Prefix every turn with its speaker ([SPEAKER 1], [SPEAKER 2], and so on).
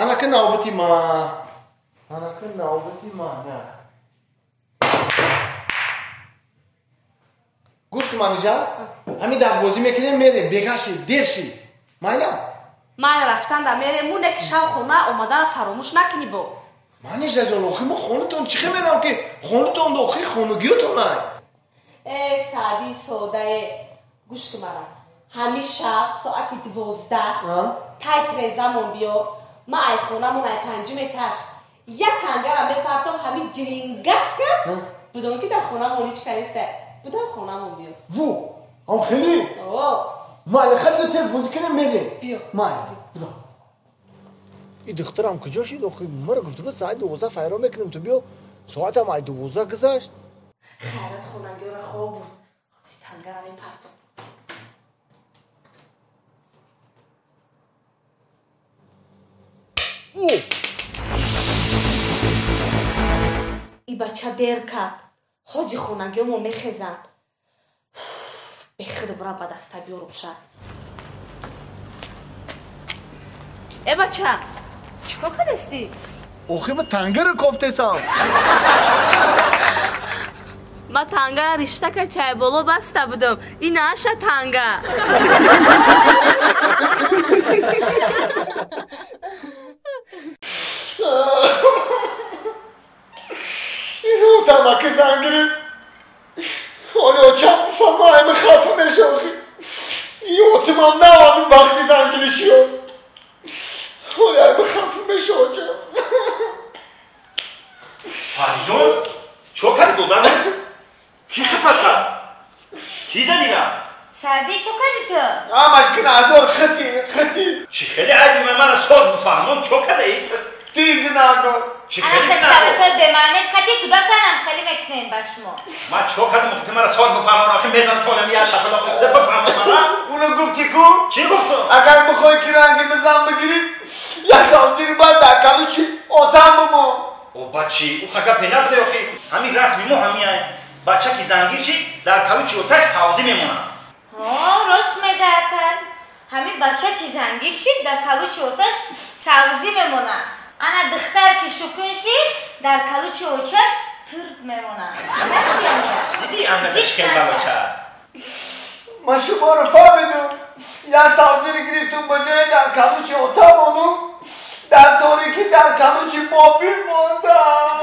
[SPEAKER 1] Анака навбати ман. Анака навбати ман. Гӯш кун Манижа, ҳамин дарбозӣ мекунем, мерем, бегаши, дерши. Майла?
[SPEAKER 2] Ман рафтан да мерем, муне ки шав хона омадана фаромӯш накунӣ бо.
[SPEAKER 1] Манижа ҷон, охи мо хонатон чӣ хе мерам ки хонатон охи хонагиётон ай.
[SPEAKER 2] Э, Саъди содае, гӯш кун мара. Ҳамин шаб соати 12 тай трезамон биё, ман ай хонамон ай панҷум этаж як тангара мепартом, ҳамин ҷирингас кар, будон ки дар хонамон ҳеҷ ка неста. Будам хонамон биё.
[SPEAKER 1] Ву, ам хеле?
[SPEAKER 2] О.
[SPEAKER 1] Майла, хеле биё тез бозӣ кунем, мерем.
[SPEAKER 2] Биё.
[SPEAKER 1] Майла, бидон. И духтарам куҷо шид? Охи маро гуфта буд соати 12 файро мекунем, ту биё. Соатам ай 12 гузашт.
[SPEAKER 2] Хайрат хонагиёра хоб буд. Ҳози тангара мепартом.
[SPEAKER 1] О!
[SPEAKER 2] И бача дер кард. Ҳози хонагиёмо мехезанд. Бехуд бурам ба даста биёрум ша. Э бача, чӣ кор кардастӣ?
[SPEAKER 1] Охи ман тангаро кофтесам.
[SPEAKER 2] Ман тангара ришта ка чай боло баста будам. Ин аша танга.
[SPEAKER 1] Тамаки занг гирифт. Ҳоли очам бифаҳма, ами хафа меша охи. Ётимам на ами вақти зангириши ёфт. Ҳоли ами хафа меша очам.
[SPEAKER 3] Фаридун, чо кардӣ додар? Кӣ хафат кард? Кӣ задира?
[SPEAKER 4] Саъди, чо кардӣ ту?
[SPEAKER 1] Ҳамаш гунаҳдор хити, хити.
[SPEAKER 3] Чӣ хеле айби мана соз бифаҳмон, чо кардаи?
[SPEAKER 1] Ти гунаҳгор.
[SPEAKER 3] Чӣ
[SPEAKER 4] Ана
[SPEAKER 3] хеле
[SPEAKER 4] хел
[SPEAKER 3] гунаҳгор?
[SPEAKER 4] шабакаи бемаънет кати кӯдаканам хеле мекунем ба шумо.
[SPEAKER 3] Ман чо кардам, охи ту мара соз бифаҳмон, охи мезан тонам як шафала, охи зе бифаҳмон мара?
[SPEAKER 1] Уно гуфти ку?
[SPEAKER 3] Чӣ гуфтам?
[SPEAKER 1] Агар бихоҳӣ ки ранги мизан бигирӣ, як савзири баъд дар калучи отам бимон.
[SPEAKER 3] О бачи, ӯ хака пена буде охи, ҳамин расми мо ҳамин ай. Бача ки зангир шид, дар калучи оташ савзӣ мемонад.
[SPEAKER 4] Ҳо, рост мега акар. Ҳамин бача ки зангир шид, дар калучи оташ савзӣ мемонад. Ана духтар ки шукун шид, дар калучи очаш тирд мемонад. Фаҳмидӣ амира?
[SPEAKER 3] Дидӣ ангата
[SPEAKER 4] Зид
[SPEAKER 3] чӣ хел
[SPEAKER 4] наша.
[SPEAKER 3] бача?
[SPEAKER 1] Ман шуморо фаҳмидум. Як савзири гирифтум, ба ҷои дар калучи отам монум, дар торикӣ дар калучи бобӣ мондам.